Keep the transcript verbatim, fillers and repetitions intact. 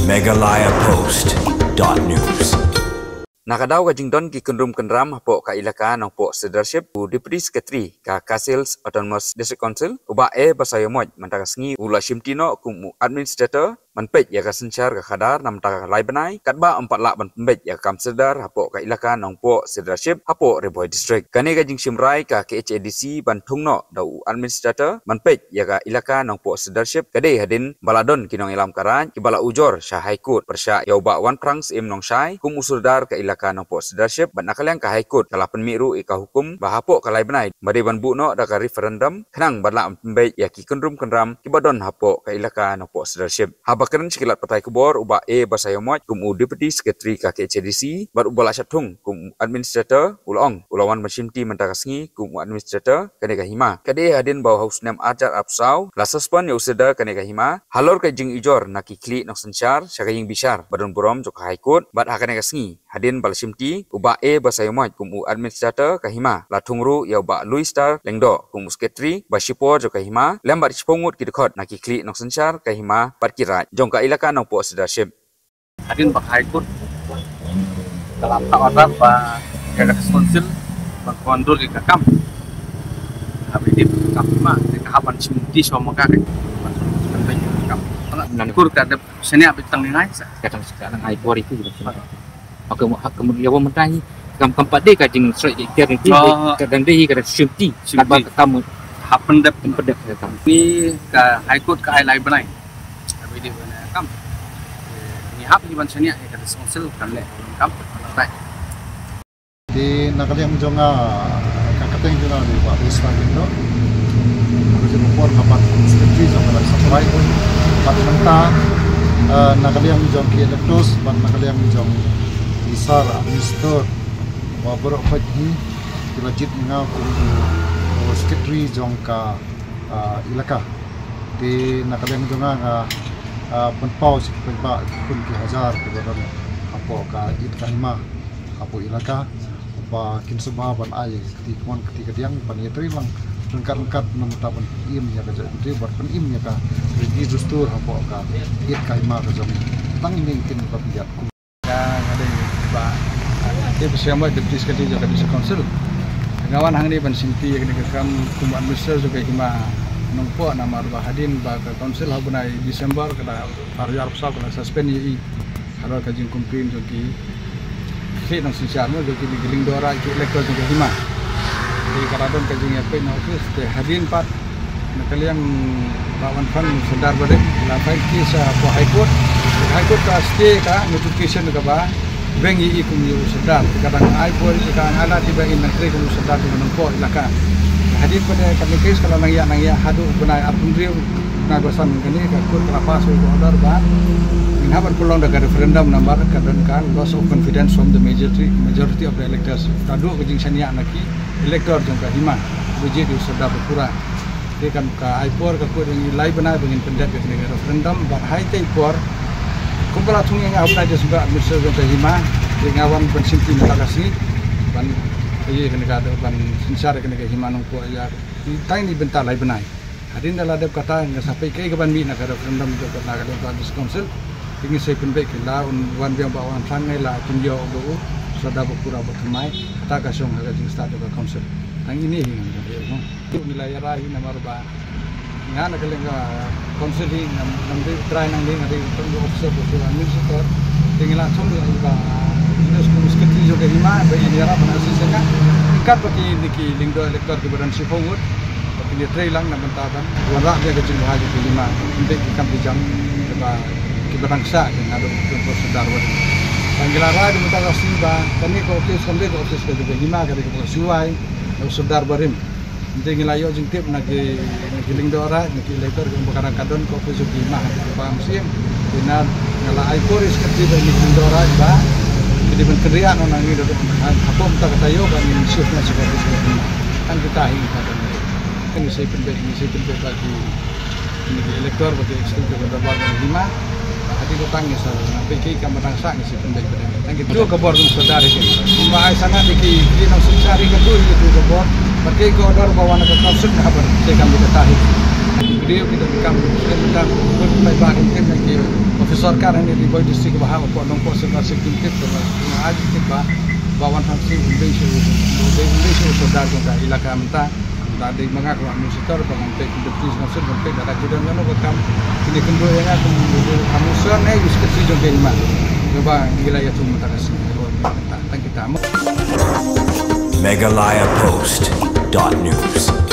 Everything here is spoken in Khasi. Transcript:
Meghalaya Post dot news. Na ka daw ka jingdon ki kynrum kynram hapoh ka ilaka Nongpoh Sirdarship, u Deputy Secretary ka Khasi Hills Autonomous District Council, u Bah A Basaiawmoit, mynta ka sngi u la shimti noh kum u administrator ban peit ïa ka synshar ka khadar na mynta ka lai bnai, katba ym pat lah ban pynbeit ïa ka kam sirdar hapoh ka ilaka Nongpoh Sirdarship hapoh Ri Bhoi District. Kane ka jingshim rai ka K H A D C ban thung noh da u administrator ban peit ïa ka ilaka Nongpoh Sirdarship ka dei hadien ba la don ki nongïalam ka Raid kiba la ujor sha High Court pyrshah ïa u Bah Wanphrang Syiem Nongshai kum u sirdar ka ilaka Nongpoh Sirdarship, bad na ka liang ka High Court ka la pynmih ruh ïa ka hukum ba hapoh ka lai bnai ba dei ban buh noh da ka referendum khnang ban lah ban pynbeit ïa ki kynrum kynram kiba don hapoh ka ilaka Nongpoh Sirdarship. Haba kren sha ki lad pathai khubor, u Bah A Basaiawmoit kum u Deputy Secretary ka K H A D C bad uba la shah thung kum u administrator, u la ong u la wan ban shimti mynta ka sngi kum u administrator kane ka hima. Ka dei hadien ba ha u snem arhajar arphew saw la suspend ïa u sirdar kane ka hima halor ka jingujor na ki khlieh nongsynshar sha ka ïing bishar ba don burom jong ka High Court, bad ha kane ka sngi hadien ba la shimti u Bah A Basaiawmoit kum u administrator ka hima, la thung ruh ïa u Bah Louis Star Lyngdoh kum u secretary ba shipor jong ka hima, lem bad shiphew ngut ki dkhot na ki khlieh nongsynshar ka hima bad ki Raid jong ka ilaka Nongpoh Sirdarship. Hadien ba ka High Court ka la phah order ba ka District Council ban kontol ïa ka kam. Haba ïadei bad ka kam hima, te ka hap ban shimti shuwa ma ka, ka ban shimti ka kam. Nangta kur ka dep shaniah beit tang ni nai sa. Ka tang sa ka nang ai por itu. Maka mu hak kamu ïa wa mynta hi kam kam pat dei ka jingsroi ka ikhtiar ni. Oh. Ka dang dei hi ka dang shimti. Shimti. Katba ka kam hap pyndep. Pyndep ka kam. Ni ka High Court ka ai lai bnai. Haba ïadei bad ka kam. Ni hap hi ban shaniah ïa ka District Council kan leh kam kan leh. Te na ka liang jong nga, ka kyrteng jong nga dei Bah Louis Star Lyngdoh. Ka jong ka por nga pat kum u secretary jong ka Dak Satlai. Bad mynta, eh, na ka liang jong ki electors bad na ka liang jong ki sir administrator, wa baroh peit hi ki la jied ïa nga kum u secretary jong ka, ah, ilaka. Te na ka liang jong nga, nga, ah, pynpaw sha ki paidbah ki khun ki hajar kiba don hapoh ka ïit ka hima hapoh ilaka, ba kin sngewbha ban ai kti kmon kti kadiang ban ïatrei lang ryngkat ryngkat na bynta ban pynim ïa ka jaitbynriew bad pynim ïa ka riti dustur hapoh ka ïit ka hima ka jong ngi. Tang ine i ktien ba pynïaid kum. Nga, nga dei Bah, dei Bah Siamoi, Deputy Secretary jong ka District Council. Nga wan hangne ban shimti ïa kane ka kam kum u administrator jong ka hima Nongpoh namar ba hadien ba ka Council ha u bnai December ka da ar hajar arphew saw ka la suspend ïa i. Halor ka jingcomplain jong ki khlieh nongsynshar mo jong kine ki lyngdoh raid ki elector jong ka hima. Te ka la don ka jingïapeit na office te hadien pat na ka liang Bah Wanphrang Sordar barim la file case hapoh High Court. High Court ka stay ka notification kaba biang ïa i kum u Sordar. Te ka dang ai por ïa ka, nga la dei ba in nang trei kum u Sordar jong ka Nongpoh ilaka. Hadien pat kane ka case ka la nang ïaid nang ïaid haduh bnai arphew hynriew. Bnai ba san kane ka court ka la pass ïa ka order ba ngin hap ban pynlong da ka referendum namar ka don ka loss of confidence from the majority, majority of the electors. Ka duh ka jingshaniah na ki elector jong ka hima ba jied ïa u Sordar Bakura. Te kan ka ai por ka court ïa ngi lai bnai ba ngin pyndep ïa kane ka referendum bad ha itei i por kumba la thung ïa nga ha u bnai December administrator jong ka hima. Te nga wan ban shimti mynta ka sngi ban ïa kane ka ban synshar ïa kane ka hima Nongpoh ïa tang ine i bynta lai bnai. Hadien da la dep kata ngin sa peit kaei kaban mih na ka referendum jong ka, na ka liang ka District Council. Te ngin sa pynbeit ki la un wan biang Bah Wanphrang ne la kin ïoh da u Sordar Bakura ba thymmai. Kata ka shong ha ka jingstad jong ka Council. Tang ine hi ngan ïa mo. Ngi la ïa rai hi namar ba nga na ka liang ka Council hi ngam, ngam dei trai nangne, nga dei tang ka officer ba shu administrator. Te ngi la thung ïa ba Secretary jong ka hima ba in ïarap ban assist ïa nga. Kat ba kine ki lyngdoh elector kiba don shiphew ngut. Ba kin ïatrei lang na bynta ban wanrah ïa ka jingbha jong ka hima, ym dei ki kam ki jam kiba, kiba dang sah ki naduh jong u Sordar Bakura. Tang ngi la rai da mynta ka sngi ba kane ka office kam dei ka office ka jong ka hima, ka dei kaba shu ai da u Sordar barim. Ym dei, ngi la ïoh jingtip na ki, na ki lyngdoh raid, na ki elector kiba ka dang ka don ka office jong ka hima ha ka Pamsing. Te nga la ai por ïa u Secretary ba ïa ki lyngdoh raid ba ki dei ban kynriah noh na ngi da hapoh mynta ka taïew ba ngin shift noh sha ka office jong ka hima. Tang kita hi ka don. Kan ngi sa pynbeit, ngi sa pynbeit ba ki, ki elector ba ki executive ka dorbar ka hima. Hadien ka tang ngi sa pynbeit ki kam ba dang sah ngi sa pynbeit ba dang. Tang ki tu ka bor jong u Sordar hi. Kumba ai sa nga dei ki, ki nongsynshar hi ka tu hi tu ka bor. Ba ki ka order ba wan na ka Council ka habar te kam ba ka tahi. Video kita kam sendang pun pai ba ki tem ki office Sorkar hangne Ri Bhoi District ba ha ba pok nongpok sorkar Sikkim tip to ba ha ji tip ba ba wan thang si un dei shu un dei un dei shu sordar jong ka ilaka mynta. Da dei ma nga ka administrator ba ngan pek industries ngan sut ngan pek da ka jidon ngan ka kam. Kine kyndu ïa nga kum ka administrator ne use ka si jong ka ima. Ba ngi la ïa tu mynta ka si. Tang kita mo. Meghalaya Post dot news.